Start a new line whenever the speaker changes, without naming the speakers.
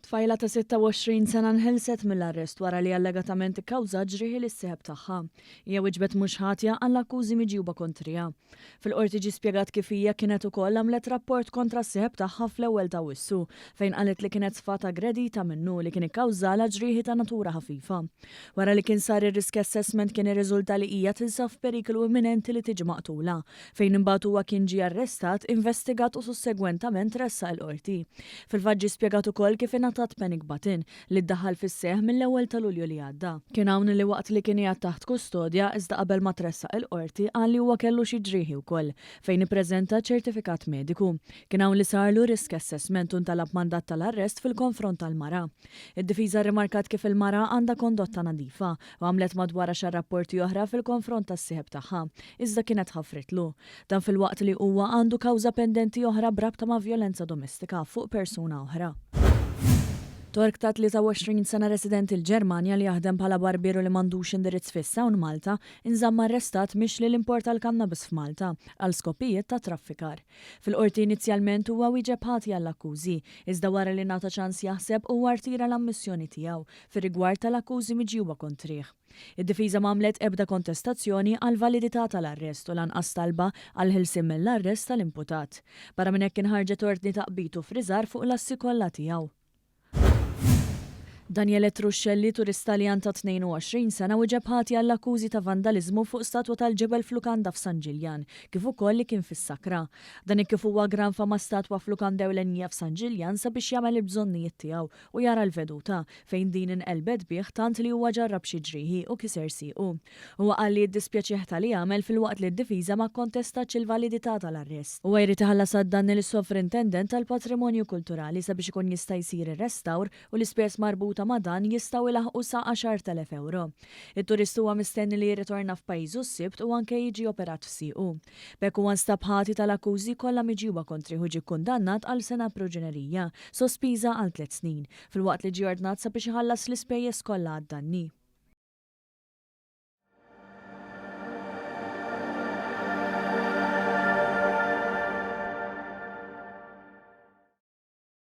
Tfajla ta' 26 sena nħelset mill-arrest wara li allegatament ikkawżat ġrieħi lis-sieħeb tagħha. Hija wieġbet mhux ħatja għall-akkużi miġjuba kontriha. Fil-Qorti ġie spjegat kif hija kienet ukoll għamlet rapport kontra s-sieħeb tagħha fl-ewwel t'Awwissu, fejn qalet li kienet sfat aggredita minnu li kien ikkawżalha ġrieħi ta' natura ħafifa. Wara li kien sar ir-risk assessment kien irriżulta li hija tinsab f'periklu imminenti li tiġi maqtula, fejn imbagħad huwa kien ġie arrestat, investigat u sussegwentament tressaq il-Qorti. Fil-fatt ġie spjegat ukoll kif ingħatat panic button, li ddaħħal fis-seħħ mill-ewwel ta' Lulju li għadda. Kien hawn li waqt li kien qiegħed taħt kustodja, iżda qabel ma tressaq il-Qorti, qal li huwa kellu xi ġrieħi wkoll, fejn ippreżenta ċertifikat mediku. Kien hawn li sarlu risk assessment u ntalab mandat tal-arrest fil-konfront tal-mara. Id-difiża rrimarkat kif il-mara għandha kondotta nadifa u għamlet madwar għaxar rapporti oħra fil-konfront tas-sieħeb tagħha, iżda kienet ħafritlu. Dan filwaqt li huwa għandu kawża pendenti oħra b'rabta ma' vjolenza domestika fuq persuna oħra. Tork ta' 23 sena residenti l-Ġermanja li jaħdem bħala barbier u li m'għandux indirizz fiss hawn Malta, inżamm arrestat mixli li importa l-kannabis f'Malta għal skopijiet ta' traffikar. Fil-Qorti inizjalment huwa wieġeb ħati għall-akkużi, iżda wara li ngħata ċans jaħseb huwa rtira l-ammissjoni tiegħu fir-rigward tal-akkużi miġjuba kontrih. Id-difiża m'għamlet ebda kontestazzjoni għall-validità tal-arrest u lanqas talba għall-ħelsien mill-arrest tal-imputat. Barra minn hekk inħarġet ordni ta' qbid u ffriżar fuq l-assi kollha tiegħu. Daniele Truscelli, turist Taljan ta' 22 sena wieġeb ħati għall-akkużi ta' vandaliżmu fuq statwa tal-ġebel f'lukanda f'San Ġiljan, kif ukoll li kien fis-sakra. Dan hekk kif huwa ggranfa ma' statwa f'lukanda ewlenija f'San Ġiljan sabiex jagħmel il-bżonnijiet tiegħu u jara l-veduta, fejn din inqelbet bih tant li huwa ġarrab xi ġrieħi u kiser siequ. Huwa qal li jiddispjaċih ta' li għamel filwaqt li d-difiża ma kkontestatx il-validità tal-arrest. Huwa jrid iħallas għad-danni lis-Sovrintendent tal-Patrimonju Kulturali sabiex ikun jista' jsir ir-restawr u l-ispejjeż marbuta ma' dan jistgħu jlaħħqu sa 10,000 ewro. It-turist huwa mistenni li jirritorna f'pajjiżu s-Sibt u anke jiġi operat f'siequ. B'hekk huwa nstab ħati tal-akkużi kollha miġjuba kontrih u ġie kkundannat għal sena pruġunerija, sospiża għal tliet snin, filwaqt li ġie ordnat sabiex iħallas l-ispejjeż kollha għad-danni.